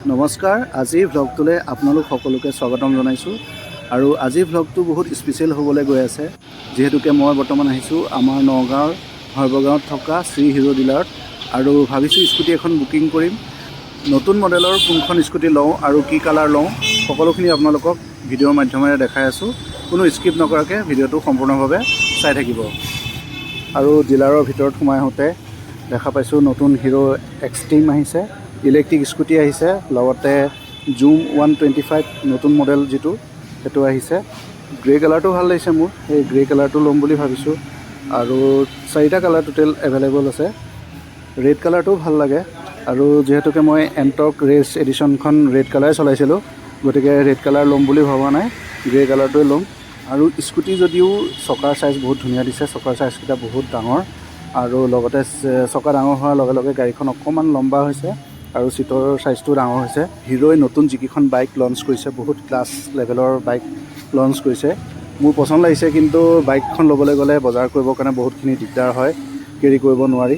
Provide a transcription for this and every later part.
নমস্কাৰ, আজিৰ ভ্লগটোলৈ আপোনালোক সকলোকে স্বাগতম জনাইছোঁ। আৰু আজিৰ ভ্লগটো বহুত স্পেচিয়েল হ'বলৈ গৈ আছে, যিহেতুকে মই বৰ্তমান আহিছোঁ আমাৰ নগাঁৱৰ হয়বৰগাঁৱত থকা শ্ৰী হিৰ' ডিলাৰত আৰু ভাবিছোঁ স্কুটি এখন বুকিং কৰিম। নতুন মডেলৰ কোনখন স্কুটি লওঁ আৰু কি কালাৰ লওঁ, সকলোখিনি আপোনালোকক ভিডিঅ'ৰ মাধ্যমেৰে দেখাই আছোঁ। কোনো স্কিপ নকৰাকৈ ভিডিঅ'টো সম্পূৰ্ণভাৱে চাই থাকিব। আৰু ডিলাৰৰ ভিতৰত সোমাই আহোঁতে দেখা পাইছোঁ, নতুন হিৰ' এক্সট্ৰিম আহিছে, ইলেক্ট্ৰিক স্কুটি আহিছে, লগতে জুম 125 নতুন মডেল যিটো, সেইটো আহিছে। গ্ৰে কালাৰটো ভাল লাগিছে মোৰ, সেই গ্ৰে কালাৰটো ল'ম বুলি ভাবিছোঁ। আৰু চাৰিটা কালাৰ টোটেল এভেইলেবল আছে। ৰেড কালাৰটোও ভাল লাগে আৰু যিহেতুকে মই এণ্টৰ্ক ৰেচ এডিশ্যনখন ৰেড কালাৰে চলাইছিলোঁ, গতিকে ৰেড কালাৰ ল'ম বুলি ভবা নাই, গ্ৰে কালাৰটোৱে ল'ম। আৰু স্কুটি যদিও চকাৰ চাইজ বহুত ধুনীয়া দিছে, চকাৰ চাইজকেইটা বহুত ডাঙৰ আৰু লগতে চকা ডাঙৰ হোৱাৰ লগে লগে গাড়ীখন অকণমান লম্বা হৈছে আৰু চিটৰ চাইজটোও ডাঙৰ হৈছে। হিৰ'ই নতুন যিকেইখন বাইক লঞ্চ কৰিছে, বহুত ক্লাছ লেভেলৰ বাইক লঞ্চ কৰিছে। মোৰ পচন্দ লাগিছে, কিন্তু বাইকখন ল'বলৈ গ'লে বজাৰ কৰিবৰ কাৰণে বহুতখিনি দিগদাৰ হয়, কেৰি কৰিব নোৱাৰি।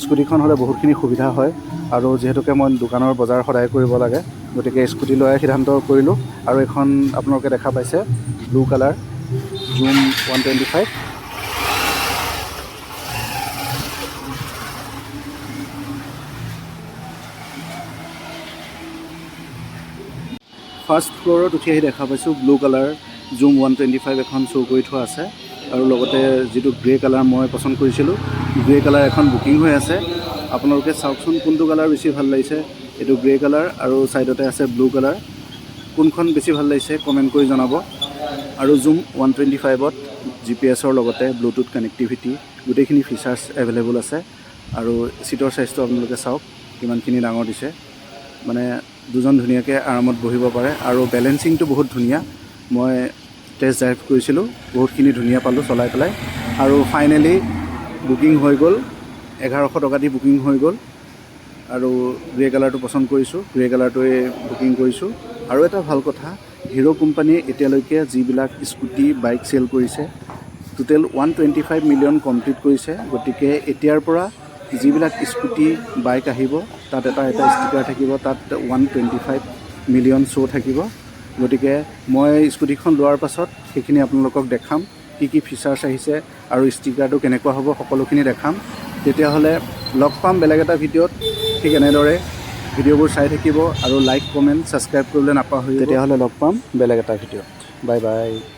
স্কুটিখন হ'লে বহুতখিনি সুবিধা হয়। আৰু যিহেতুকে মই দোকানৰ বজাৰ সদায় কৰিব লাগে, গতিকে স্কুটি লোৱাৰ সিদ্ধান্ত কৰিলোঁ। আৰু এইখন আপোনালোকে দেখা পাইছে, ব্লু কালাৰ জুম 125। ফাৰ্ষ্ট ফ্ল'ৰত উঠি আহি দেখা পাইছোঁ, ব্লু কালাৰ জুম 125 এখন শ্ব' কৰি থোৱা আছে। আৰু লগতে যিটো গ্ৰে কালাৰ মই পচন্দ কৰিছিলোঁ, গ্ৰে কালাৰ এখন বুকিং হৈ আছে। আপোনালোকে চাওকচোন, কোনটো কালাৰ বেছি ভাল লাগিছে। এইটো গ্ৰে কালাৰ আৰু ছাইডতে আছে ব্লু কালাৰ। কোনখন বেছি ভাল লাগিছে কমেণ্ট কৰি জনাব। আৰু জুম 125ত জিপিএছৰ লগতে ব্লুটুথ কানেক্টিভিটি, গোটেইখিনি ফিচাৰ্ছ এভেইলেবল আছে। আৰু চিটৰ চাইজটো আপোনালোকে চাওক, কিমানখিনি ডাঙৰ দিছে। মানে দুজন ধুনীয়াকৈ আৰামত বহিব পাৰে আৰু বেলেঞ্চিংটো বহুত ধুনীয়া। মই টেষ্ট ড্ৰাইভ কৰিছিলোঁ, বহুতখিনি ধুনীয়া পালোঁ চলাই পেলাই। আৰু ফাইনেলি বুকিং হৈ গ'ল, 1100 টকা দি বুকিং হৈ গ'ল। আৰু গ্ৰে কালাৰটো পচন্দ কৰিছোঁ, গ্ৰে কালাৰটোৱে বুকিং কৰিছোঁ। আৰু এটা ভাল কথা, হিৰ' কোম্পানীয়ে এতিয়ালৈকে যিবিলাক স্কুটি, বাইক চেল কৰিছে, টোটেল 125 মিলিয়ন কমপ্লিট কৰিছে। গতিকে এতিয়াৰ পৰা যিবিলাক স্কুটি, বাইক আহিব, তাত এটা এটা ষ্টিকাৰ থাকিব, তাত 125 মিলিয়ন শ্ব' থাকিব। গতিকে মই স্কুটিখন লোৱাৰ পাছত সেইখিনি আপোনালোকক দেখাম, কি কি ফিচাৰ্ছ আহিছে আৰু ষ্টিকাৰটো কেনেকুৱা হ'ব, সকলোখিনি দেখাম। তেতিয়াহ'লে লগ পাম বেলেগ এটা ভিডিঅ'ত। ঠিক এনেদৰে ভিডিঅ'বোৰ চাই থাকিব আৰু লাইক, কমেণ্ট, ছাবস্ক্ৰাইব কৰিবলৈ নাপাহৰিব। তেতিয়াহ'লে লগ পাম বেলেগ এটা ভিডিঅ'ত। Bye bye.